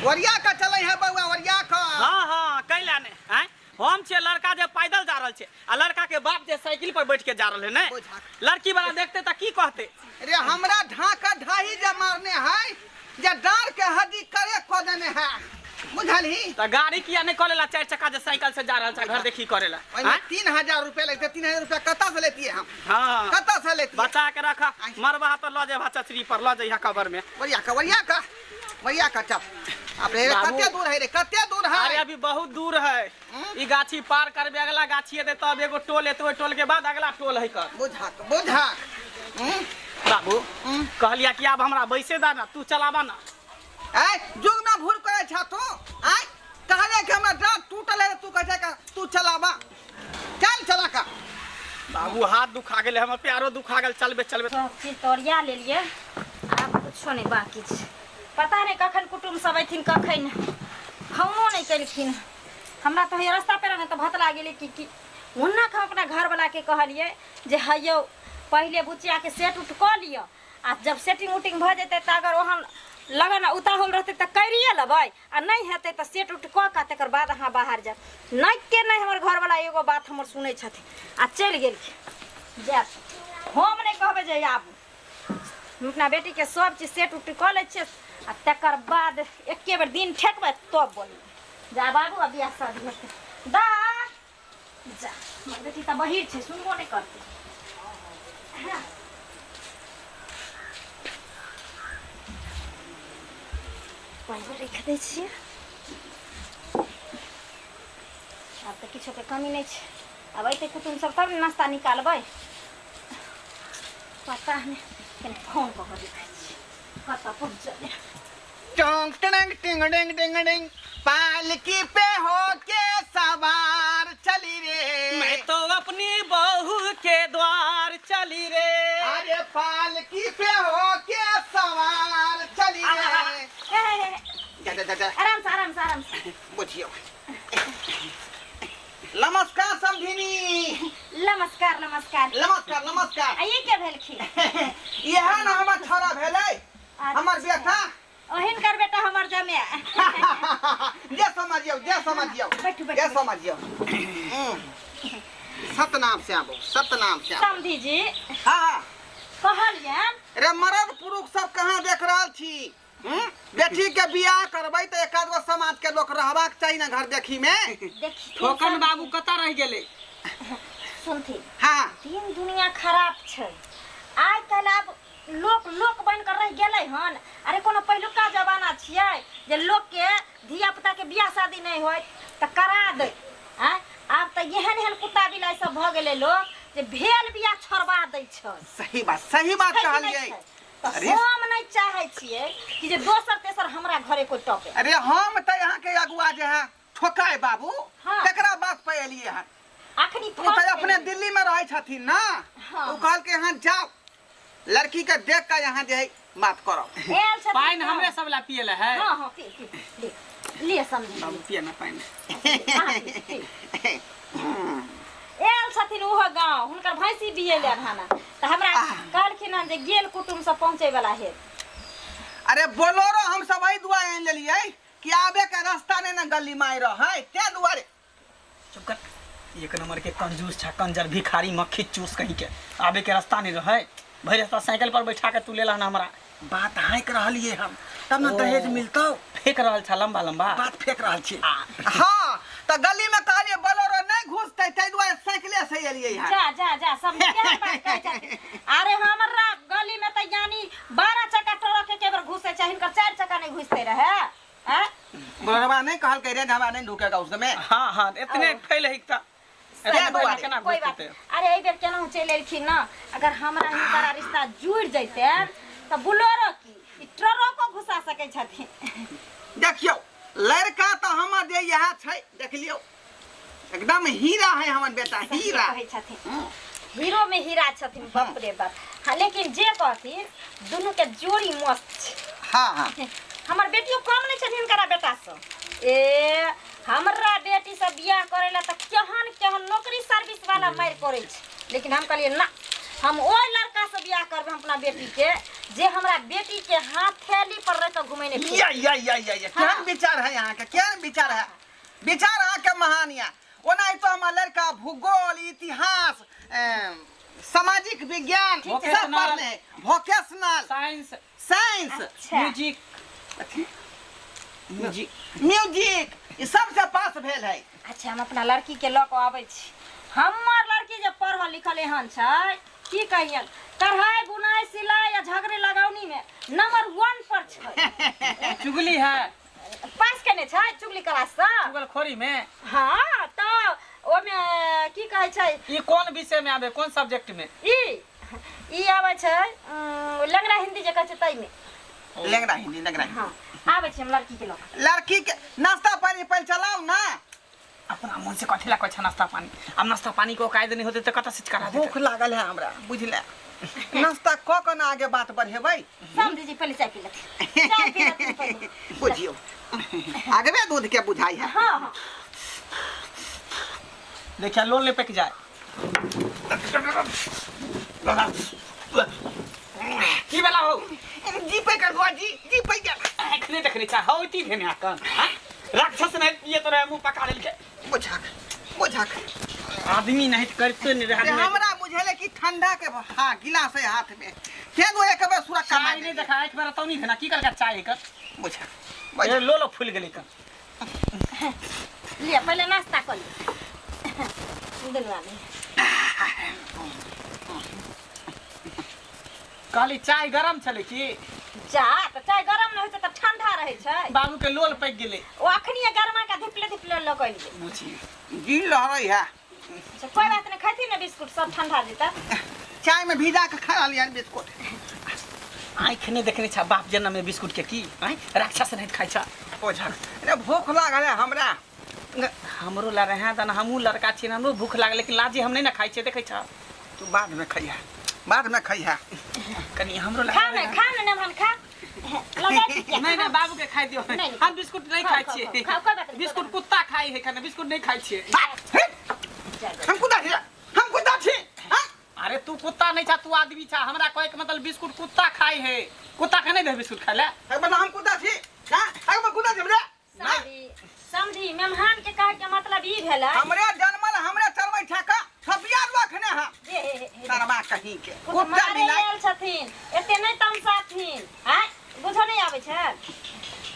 ओरिया के चलै है बौआ ओरिया के। हाँ हाँ, कैला ने आँय, हम छियै लड़का जे पैदल जा रहल छै आ लड़का के बाप जे साइकिल पर बैठ के जा रहल है ने, बोझा। लड़की वाला देखते तऽ की कहते? रे हमरा ढाक ढाही जे मारने है, जे डार के हड्डी करे क देने है, बुझलही? तऽ गाड़ी किया नहि कऽ लेला चारि चक्का, जे साइकिल से जा रहल छै घर देखी करेला? ओहिमे आँय? 3000 रुपया लगतै। 3000 रुपया कतऽ से लेतियै हम? हाँ, कतऽ से लेतियै? बचा के रख, मरबा तऽ लऽ जेबा चचरी पर, लऽ जइहा कबर में। ओरिया के, ओरिया के, ओरिया के चल। अब रे बाबू। कते दूर है रे, कते दूर है? अरे अभी बहुत दूर है। ई गाछी पार करबे, अगला गाछी एतै, तब एगो टोल एतै, ओहि टोल के बाद अगला टोल है कर। बुझाक बुझाक। हम्म? बाबू, हम्म? कहलिया कि आब हमरा बैसे दा ना, तू चलाबा ना। ऐ जुग में भूल करे छा तू? ऐ कहले कि हमरा डांट टूटल है, तू कहे छै कि तू चलाबा, चल चला का। बाबू, हाथ दुखा गेलै हमर, प्यारो दुखा गेल चलबे चलबे। सब चीज तऽ ओरिया लेलियै, आब कुछो नहि बाकी छै। पता नहि कखन कुटुम्ब सब अयथिन, कखन फोनो नहि केलखिन। हमरा तऽ होइए रस्ता पेरा नहि तऽ भतला गेलै कि की। ओना हम अपना घरवलाके कहलियै जे हैयौ पहिले बुचियाके सेट उट कऽ लिअ, आ जब सेटिंग उटिंग भऽ जेतै तऽ अगर ओहन लगन उताहुल रहतै तऽ करिए लेबै, आ नहि हेतै तऽ सेट उट कऽ कऽ तकर बाद अहाँ बाहर जायब। नहि के नहि हमर घरवला एगो बात हमर सुनै छथिन आ चलि गेलखिन। जायब, हम नहि कहबै जे आबू। हम अपना बेटीके सब चीज सेट उट कऽ लै छियै आ तकर बाद एके बेर दिन ठेकबै तब बोलबै जा बाबू, आ बियाह शादी हेतै। दा जा, हमर बेटी तऽ बहिर छै, सुनबो नहि करतै। हाँ। पानि राखि दै छियै। आब तऽ किछोके कमी नहि छै। आब अयतै कुटुम्ब सब तब ने नाश्ता निकालबै। पता नहि, कनि फोन कऽ कऽ देखै छियै कतऽ पहुँचलै। टोंग टंग टिंग डिंग डिंग डिंग, पालकी पे हो के सवार चली रे, मैं तो अपनी बहू के द्वार चली रे। अरे पालकी पे हो के सवार चली रे। हे, हे, हे, जा जा जा जा। आराम से, आराम से, आराम से। बुझियो। नमस्कार समधिनी। नमस्कार नमस्कार। नमस्कार नमस्कार। आ ई के भेलखिन? इएह ने हमर छोरा भेलै, हमर बेटा। ओहिनकर बेटा हमर जमे। जे समझियौ, जे समझियौ। बैठू, बैठू। जे समझियौ। सतनाम से आबो, सतनाम से आबो। समधी जी। हाँ। कहलियन। रे मरद पुरुष सब कहाँ देख रहल छी? हम्म? बेटी के बियाह करबै तऽ एक आध गो समाज के लोक रहबाक चाही ने घर देखी में। देखी ठोकन बाबू कतऽ रहि गेलै? सुनथिन। हाँ। दिन दुनिया खराब छै आइ काल्हि। आब लोक लोक बनि कऽ रहि गेलै हन। अरे कोनो पहिलुका जमाना छियै जे लोकके धिया पुताके बियाह शादी नहि होय तऽ करा दै? आँय, आब तऽ एहन एहन कुत्ता बिलाइ सब भऽ गेलै लोक जे भेल बियाह छोड़बा दै छै। सही बात, सही बात। छै कि नहि? कहलियै छै तऽ अरे हम नहि चाहै छियै कि जे दोसर तेसर हमरा घरे कोइ टपे। अरे हम तऽ यहाँ के अगुआ जे है ठोकाय बाबू, हाँ। तकरा बात पे एलियै हन। अखनी ओ फोन तऽ अपने केलियै। दिल्ली में रहै छथिन ना। हाँ। ओ कहलकै यहाँ जाओ, लड़की के देख के यहाँ जे है बात करब। आयल छथिन पानि तऽ। हमरे सब ला पिए ला है। हाँ हाँ, पी पी, ले लिए समझी। बाबू, पिए ना पानि। अहाँ पी, पी। आयल छथिन ओहो गाँव, हुनकर भैंसी बियेले हन तऽ हमरा कहलखिन हन जे गेल कुटुम्ब सब पहुँचै वाला हेत। अरे बोलोरो हम सब एहि दुआरे आनि लेलियै कि आबे के रास्ता नहि ने गली मारि रहै, ताहि दुआरे। चुप कर, एक नंबर के कंजूस छा, कंजर भिखारी मक्खी चूस कहीं के। आबे के रास्ता नहीं रहे, भरि रास्ता साइकिल पर बैठा के तू लेला ना हमरा। बात हाँकि रहलियै हम तब ने दहेज मिलतौ। फेंक रहल छा लंबा लंबा बात फेंक रहल छी। हाँ तऽ गली में कहलियै बोलेरो नहि घुसतै, ताहि दुआरे साइकिले से एलियै हन। जा जा जा, सब केहन बात कहै छथिन। अरे हमरा गली में तऽ यानी 12 चक्का ट्रक एके बेर घुसै छै, हिनकर 4 चक्का नहि घुसते रहे। आँय? बोलेरोबा नहि कहलकै रे जे हमरा नहि ढुकेगा उसमे। हाँ हाँ, इतने फैल है तऽ सही एतने बात, बड़ा केना कोई बात घुसतै? अरे एहि बेर केनाहु चलि एलखिन ने, अगर हमरा हिनकर रिश्ता जुड़ि जैते तऽ बुलोरो की ई ट्रको घुसा सकै छथिन। देखियौ लड़का तऽ हमर जे इएह छै, देख लियौ, एकदम हीरा है हमर बेटा। सही हीरा कहै छथिन, हीरो में हीरा छथिन। बाप रे बाप। हाँ, लेकिन जे कहथिन दुनू के जोड़ी मस्त छै। हाँ हाँ। हमर बेटियो कम नहि छथिन हिनकरा बेटासँ। ए हमरा बेटी से बियाह करे ला तऽ केहन केहन नौकरी सर्विस वाला मारि करै छै, लेकिन हम कहलियै ना, हम ओहि लड़का से बियाह करबै हम अपना बेटी के जे हमरा बेटी के हाथ थैली पर रख के घुमेने फिरे। या या या या या हाँ। केहन विचार है यहाँ के, केहन विचार है? विचार अहाँ के महान या। ओना तो हमर लड़का भूगोल, इतिहास, सामाजिक विज्ञान सब Vocational। पढ़ने है। वोकेशनल, साइंस, साइंस, अच्छा। म्यूजिक, म्यूजिक, म्यूजिक, ई सबसे पास भेल है। अच्छा, हम अपना लड़की के लऽ कऽ आबै छी। हमर लड़की जे पढ़ल लिखल एहन छै की कहियन, कढ़ाई बुनाई सिलाई आ झगड़े लगौनी में नंबर 1 पर छै। चुगली है, पास केने छै चुगली क्लास सँ। चुगलखोरी में। हाँ, तऽ ओहिमे की कहै छै, ई कोन विषय में आबे, कोन सब्जेक्ट में? ई ई आबै छै लंगड़ा हिंदी जे कहै छै ताहिमे। लेंगड़ा हिंदी, लेंगड़ा हिंदी। हाँ, आबै छी हम लड़की के लऽ कऽ। लड़की के नाश्ता पानी पहले चलाओ ना। अपना मन से कथी ला कहै छै नाश्ता पानी? आब नाश्ता पानी के औकात नहीं होते तऽ कतऽ से करा देतै? भूख लागल है हमरा, बुझले। नाश्ता कऽ कऽ ना आगे बात बढ़ेबै। समझी जी, पहले चाय पी लेथिन, चाय पी लेथिन पहिले। बुझियौ, आगवे दूध के बुझाई है। हाँ हाँ। देखिया लोन ले पक जाए। की बेला हो? जी पे कर दुआ, जी जी पे कर। एखने देखने चा होती भेने आकन। हाँ? राक्षस नहीं पिए तो रहे मुंह पका लेल के। बुझाक बुझाक आदमी नहीं करते नहीं रहा। रे हमरा बुझेले कि ठंडा के हाँ गिलास है हाथ में, तें दुआरे एक बेर सुरक्षा चाय मांगे। नहीं देखा, एक बार तो नहीं भेना की करके चाय कर। बुझाक ए, बुझाक। लो लो फूल गेलै कर। लिअ पहिले नाश्ता कऽ लिअ दुनू आदमी। कहली चाय गरम छलै की? जा तऽ चाय गरम नहि होइ छै तऽ ठंडा रहै छै। बाबू के लोल पकि गेलै। ओ अखनिये गरमा के धिपले धिपले लऽ कऽ एलियै। बुझी जी लहरै है। अच्छा, कोइ बात नहि, खैथिन ने बिस्कुट सब ठंडा जेतै। चाय में भिजा के खा रहलियै बिस्कुट। आँखि नहि देखने छा बाप जन्म में बिस्कुट के की? आँय राक्षस नहीं खाइ छा। बुझाक रे भूख लागल है हमरा। हमरो ला रहे तन हमहूँ लड़का छियै, हमरो भूख लागल, लेकिन लाजे हम नहीं ना खाइ छियै, देखै छा। तू बाद में खइहा, बाद में खइहा। कनी हमरो ला खा ने, खा ने नेमहन खा। लगा छी किया? नहीं नहीं, बाबू के खाइ दियौ। नहीं, नहीं। हम बिस्कुट नहीं खाओ, खाइ खाओ, छियै। खाओ, कोई बात नहीं, बिस्कुट कोई कुत्ता खाइ है खाना, बिस्कुट नहीं खाइ छियै। हम कुत्ता छी, हम कुत्ता छी। हाँ? अरे तू कुत्ता नहीं छा, तू आदमी छा। हमरा कहे के मतलब बिस्कुट कुत्ता खाइ है, कुत्ता के नहीं दे बिस्कुट खाइ ला। अरे हम कुत्ता छी, हाँ? अरे हम कुत्ता छी रे। समझी समझी, मेहमान के कहे के मतलब ई भेलै हमरे जन्मल हमरे चलबै छा का थपिया रखने हां जे हे हे हे। सरवा कहीं के ओ तऽ कुत्ता मारे बिलाई आयल छथिन, एते नहि तमसाथिन। आँय बुझऽ नहि आबै छै?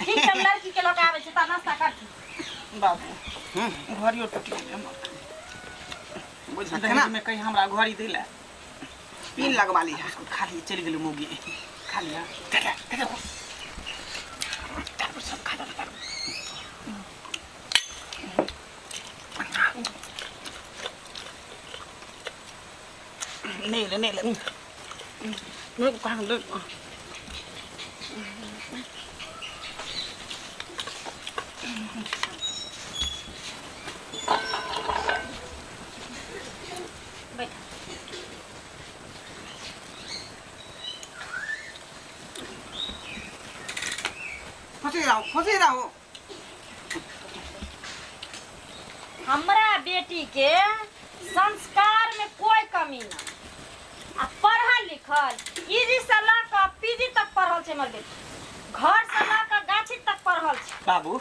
ठीक छै, हम लड़की के लऽ कऽ आबै छी तऽ नाश्ता करथिन। बाबू घरियो टूटि गेलै हमर। बुझा दहेज में कहीं हमरा घड़ी देला। पिन लगवा ली है। बिस्कुट खा लिए चलि गेलै मौगी। खा लिया। तारू सब खा लेलक, तारू। नहीं ले, नहीं ले। मेरे को कहाँ ले? बैठ। खुशी रहो, खुशी रहो। हमरा बेटी के संस्कार में कोई कमी नहीं आ पढ़ल लिखल इजी से लऽ कऽ पीजी तक पढ़ल छै हमर बेटी, घर से लऽ कऽ गाछी तक पढ़ल छै। बाबू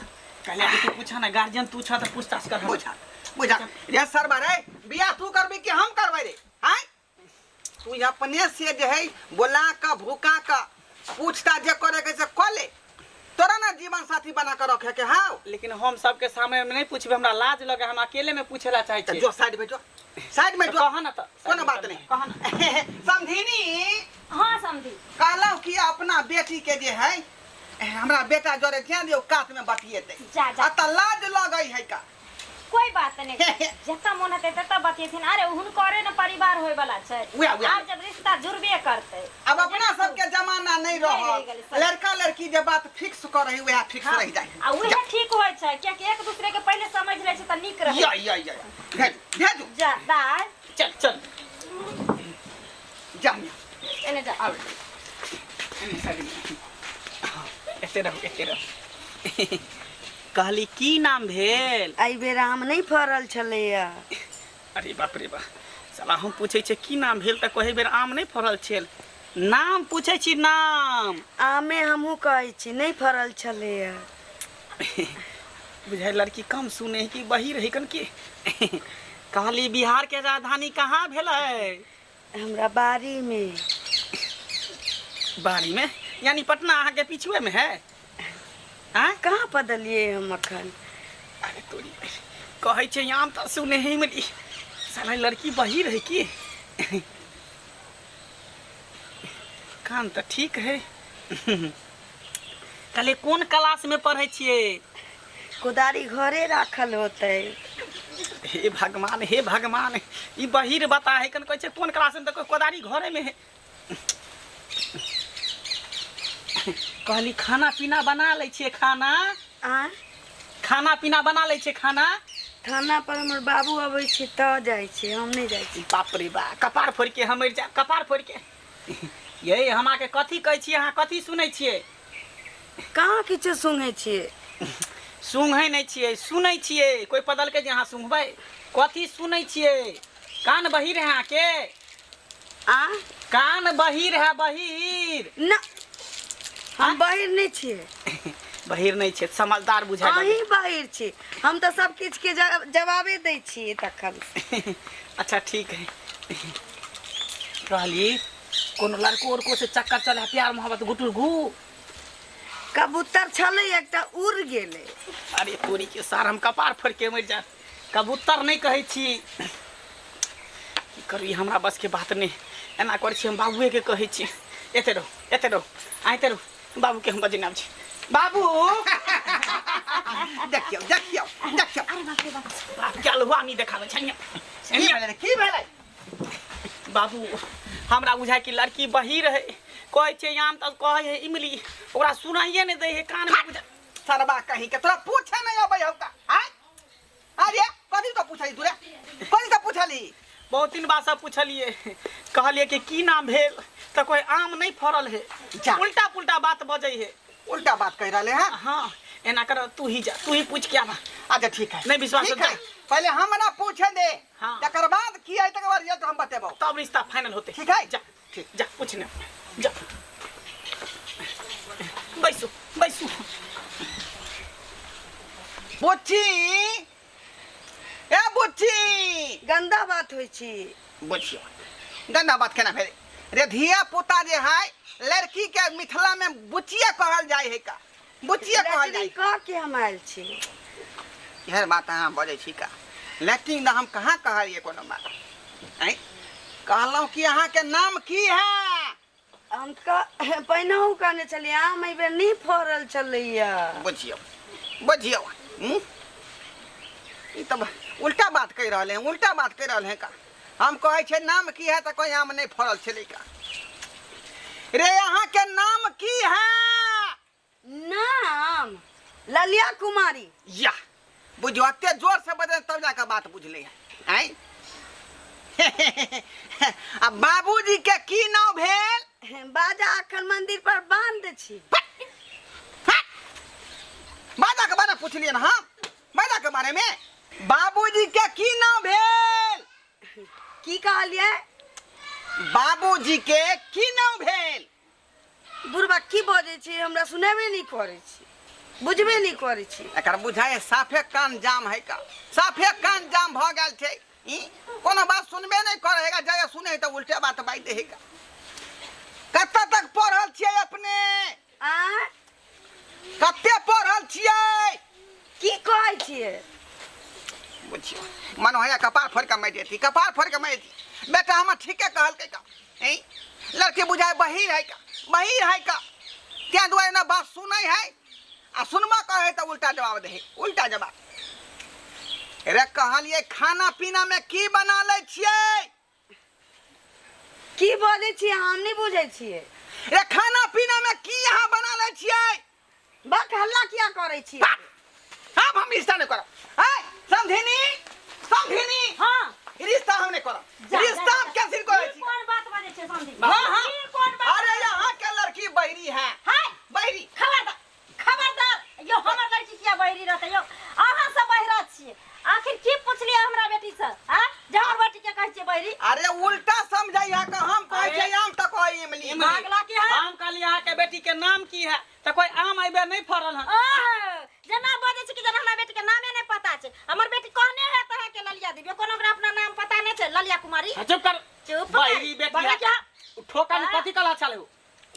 कहले कि तू पूछा ना, गार्जियन तू छा त पूछताछ कर। बुझा बुझा रे सरवा रे, बियाह तू करबी कि हम करबै रे? आँय तू अपने से जे है बोला का भूका का पूछता जे करे के से कऽ ले, तोरा ना जीवन साथी बना के रखे के हाउ। लेकिन हम सबके सामने में नहीं पूछबे, हमरा लाज लगे, हम अकेले में पूछे ला चाहे तऽ छी। जो साइड में जो, साइड में तो जो। कह ना तऽ, कोनो बात नहीं। कह ना। समधिनी। हाँ समधी। कहलहुँ कि अपना बेटी के जे है हमरा बेटा जरे ध्यान दियौ, कात में बतियेतै। जा, जा। आ तऽ लाज लगै है का। कोई बात नहीं, जतऽ मन हेतै ततऽ बतियेथिन। अरे हुनकरे ने परिवार होय वाला छै, उएह, उएह। आब जब रिश्ता जुड़बे करतै। अब अपना सबके जमाना नहीं नहीं रहि रहल, गेलै, सही। लड़का लड़की जे बात फिक्स करै वएह फिक्स हाँ, रहि जाइ। आ उहे ठीक होइ छै, कियाकि एक दूसरे के पहिले समझ लै छै तऽ नीक रहै। या या या भेजू भेजू। जा दाय। चल चल जा एने जा। आब एने साइड में। हाँ, एते रहू, एते रहू। कहली की नाम भेल? एहि बेर आम नहि फड़ल छलैया। अरे बाप रे बाप, साला हम पूछै छियै की नाम भेल तऽ कहै बेर आम नहि फड़ल छल। नाम पूछै छी नाम। आमे हमहूँ कहै छी, नहि फड़ल छलैया। बुझाइ लड़की कम सुने है कि बही रही कन की। कहली बिहार के राजधानी कहाँ भेलै? हमरा बाड़ी में। बाड़ी में यानी पटना अहाँ के पीछुए में है? आँय? कहाँ पदलियै हम अखन? अरे तोरी कहै छै आम तऽ सुने ही मिली। साला लड़की बही रही की? कान तऽ ठीक है। कहलियै कोन क्लास में पढ़ै छियै? कोदारी घरे राखल होतै। हे भगवान, हे भगवान, ई बहिर बता है कन कहै छै कोन क्लास में, तऽ कोदारी घरे में है। कहली खाना पीना बना लै छियै खाना? आ खाना पीना बना लै छियै खाना? थाना पर हमर बाबू अबै छै तऽ जाइ छै, हम नहि जाइ छी। बाप रे बा, कपार फोड़ि के हम मरि जायब, कपार फोड़ि के। ये हम अहाँके कथी कहै छी, अहाँ कथी सुनै छियै? कहाँ किछु सुनै छियै? सुंघै नहि छियै, सुनै छियै। कोइ पदलकै जे अहाँ सुंघबै? कथी सुनै छियै? कान बहिर है अहाँके? आ कान बहिर है, बहिर? ना, हम बहिर नहि छियै। बहिर नहि छियै, समझदार बुझाइ लगै। अहीं बहिर छी, हम तऽ सब किछुके जवाबे दै छियै तखन। अच्छा ठीक है। कहली कोनो लड़को उड़को से चक्कर चले है, प्यार मोहब्बत गुटुर गु? कबूतर छलै एकटा, उड़ गेलै। अरे तोरी के सार, हम कपार फोड़ के मरि जायब। कबूतर नहि कहै छी। की करू, ई हमरा बस के बात नहि। एना करै छी, हम बाबुए के कहै छी। एते रहो, एते रहो, आइते रहो, बाबू के हम बजेने आबै छी। बाबू देखियौ देखियौ देखियौ। अरे बाप रे बाप। बाप के अलहुआ नहीं देखाबै छै। की भेलै, की भेलै? बाबू हमरा बुझाय कि लड़की बही रहे, कहै छै आम तऽ कहै है इमली, ओकरा सुनाइए नहि दै है कान में बुझा। सरबा कहीं के, तोरा पूछे नहीं अबै हौ का? आय अरे कथी तो पूछली तू रे, कथी तो पूछली? बहुत दिन बाद सब पूछलिए, कहलिए कि की नाम भेल, तऽ कोई आम नहीं फड़ल है। जा। उल्टा पुल्टा बात बजै है। उल्टा बात कह रहले हैं? हाँ, एना कर, तू ही जा, तू ही पूछ के आना। अच्छा ठीक है। नहीं विश्वास ठीक होता। है, पहले हम ना पूछे दे। हाँ। तकर बाद की है, तकर बाद रिजल्ट हम बतेबो, तब रिश्ता फाइनल होते। ठीक है? जा। ठीक। जा पूछने जा। बैसू बैसू। बुच्ची, ए बुच्ची। गंदा बात होइ छी। बुझियो गंदा बात केना भेलै रे? धिया पुता जे है, लड़की के मिथिला में बुचिया कहल जाय है का, बुचिया कहल जाय। लैट्रिन कऽ के हम आयल छी। एहन बात अहाँ बजै छी का? लैट्रिन हम कहाँ कहलियै कोनो बात? आँय, कहलहुँ कि अहाँके नाम की है? हम पहिनहु कहने छलियै, आम एहि बेर नहि फड़ल छलैया। बुझियौ बुझियौ, हूँ? ई तऽ उल्टा बात कहि रहल है, उल्टा बात कहि रहल है का। हम कहै छियै नाम की है, तऽ कोई आम नहि फड़ल छलै का। रे अहाँके नाम की है? नाम ललिया कुमारी। या बुझियौ, एते जोर से बजल तब जाके बात बुझलै है। आँय, आ बाबूजी के की नाम भेल? बाजा अखन मंदिर पर बंद छी। बाजा के बारे में पूछलियै ने हम? बाजा के बारे में? बाबूजी के की नाम भेल? की कहलियै? बाबूजी के की नाम भेल? बुढ़बा की बजै छी, हमरा सुनेबे नहि करै छी, बुझबे नहि करै छी। एकर बुझाइ साफे कान जाम है का, साफे कान जाम भऽ गेल छै। ई कोनो बात सुनबे नहि करै है, जाय सुने है तऽ उल्टे बात बाजि दै है का। कतऽ तक पढ़ल छियै अपने? आ कते पढ़ल छियै? की कहै छियै? बुझियौ, मन होइया कपार फोड़ि कऽ मारि देती, कपार फोड़ि कऽ मारि देती। बेटा हमर ठीके कहलकै का। ऐं लड़की बुझाइ बहिर है का, बहिर है का, तें दुआरे ने बात सुनै है, आ सुनबा कहै है तऽ उल्टा जवाब दै है, उल्टा जवाब। रे कहलियै खाना पीना में की बना लै छियै? की बजै छियै, हम नहि बुझै छियै। रे खाना पीना में की अहाँ बना लै छियै? बक हल्ला किया करै छियै? आब हम रिश्ता नहि करब। आय समधिनी, समधिनी। हाँ। रिश्ता हम नहि करब। जा, रिश्ता जा, हम जा। कैंसिल करै ई छी। कोन बात बजै छै समधी? हाँ हाँ। ई कोन बात? अरे यहाँ के लड़की बहरी है। हाय। बहरी। खबरदार खबरदार, यो हमर लड़की किया बहरी रहतै? यौ अहाँ सब बहरा छियै। आखिर की पुछलियै हमरा बेटी से? आ जे हमर बेटी के कहै छियै बहरी? अरे उल्टा समझै है का, हम कहै छियै आम तऽ कहै इमली। इमली। छै। हमर बेटी कहने है तऽ अहाँके ललिया देबियो, कोनो ओकरा अपना नाम पता नहि छै ललिया कुमारी। हाँ, चुप कर। चुप कर। बहिरी बेटी बगला है। क्या? ठोका में हाँ? कथी कला छले हो?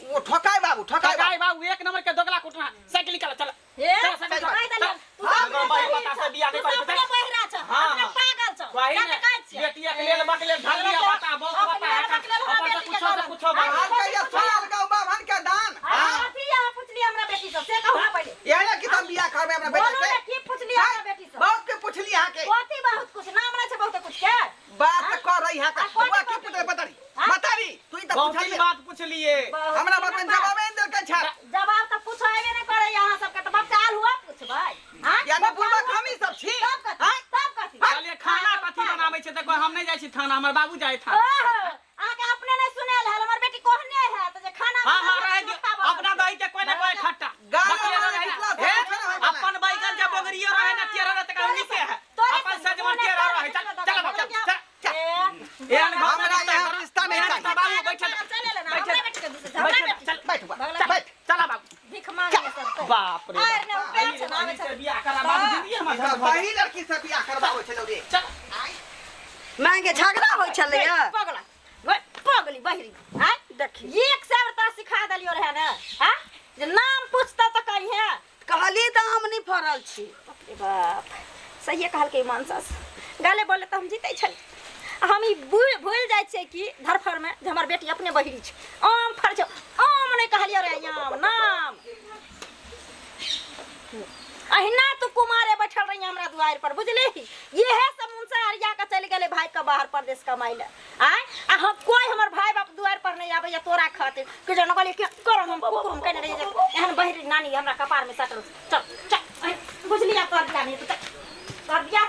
वो ठोकाय बाबू, ठोकाय। ठकाई बाबू एक नंबर के दोगला कुटना। साइकिल निकाल, चल। हे, चल, साइकिल ठोकाइ चल। देलियै। तू हाँ, सब अपने बाई बहिर बता छऽ। से बियाह तू नहीं सब करबै। अपने बहिरा छऽ, हाँ, अपने हाँ। पागल छऽ। वही जा ने, तऽ काज छियै। बेटिया के लेल बकले ढलिया बता बहुत बता है। बकलेल हमरा अपन से बेटी के कुछो से कारण। कुछो बात। बाहर के ये साल गाँव बाभन के दान। हाँ, कथी अहाँ पुछलियै हमरा बेटी सँ से कहू ने पहिले। यह ना कि तुम बियाह करबै अपना बेटा बोलू से? ने की पुछलियै हमरा बेटी सँ? बहुत के पुछली अहाँ के। कथी बहुत कुछ नाम नहि छै बहुत कुछ के? बात हाँ? कर रही है आ, कथी बुआ की बात? पुछले बतारी। हाँ? बतारी तू ही तो बहुत पुछली। बात पूछलिए। बहुत हमरा बात में बात। जवाब नहीं देलकै छा। जवाब तऽ पूछो अयबे नहि करैया अहाँ सबके तऽ बपचाल हुआ पुछबै। हाँ? यानी बुढ़बा हम ही सब छी। तब कथी? हाँ? तब कथी? चलिए खाना कथी बनाबै छै तऽ हम नहीं जाइ छी थाना, हमर बाबू जाइ थाना। ओहो, अहाँके अपने नहि सुनायल हल, हमर बेटी कहने है तऽ जे खाना हाँ हाँ बनाबै रहे छै, दियौ। चोखा बनल अपना छै। दही के कोई ना कोई खट्टा गाना बकले वाला रहे। निकला हे, से कुछो ना होय बला। अपन बैगन जे बोगरियो रहे ना टेरा रहे तकर नीके है। तोरे अपन संग सजमन टेरा रहे। चल चल बाबू, चल चल। ए, एहन घर में हमरा रिश्ता यहाँ करो। रिश्ता नहीं एहन चाहिए। रिश्ता बाबू बैठल चले लेना, बैठल। हमरा बेटी के दूसरे, हमरा बैठल, बेटी। चल बैठ बुआ, बगला बैठ। चला बाबू। भीख मांगे सब तो। बाप रे आर ने उपेर छै, ना आबै से छै। बियाह करा बाबू जिंदगी हमर ई तऽ वही लड़की से बियाह करबाबै छलौ रे। चल। मायके झगड़ा होइ छलैया। पगला ओए, पगली बहिरी आय। देखी। एक से तोरा सिखा देलियो रहे ने, हाँ, जे नाम पूछता तऽ कहिहे। कहली तऽ आम नहि फड़ल छी। बाप रे बाप, सहिए कहलकै मानसस गाले बोले तऽ हम जीतै छली। हम ई भूलि जाइ छियै कि धरफड़मे जे हमर बेटी अपने बहिरी छै। आम फड़ छै, आम नहि कहलियो रे, आम नाम। अहिना तू कुमारे बैठल रही हमरा दुआरि पर, बुझली? इहे सब मुनसा अरिया के चलि गेलै भाई के बाहर परदेश कमाइ लए। आँय, आ हम कोइ हमर भाई बाप दुआरि पर नहि आबैया तोरा खातिर कि जन कहलियै कि करम हम कुकुर केने रहियै जे एहन बहिरी नानी हमरा कपारमे सटल। चल चल, बुझलियै? तोहर बियाह नहि हेतौ, चल। तोहर बियाह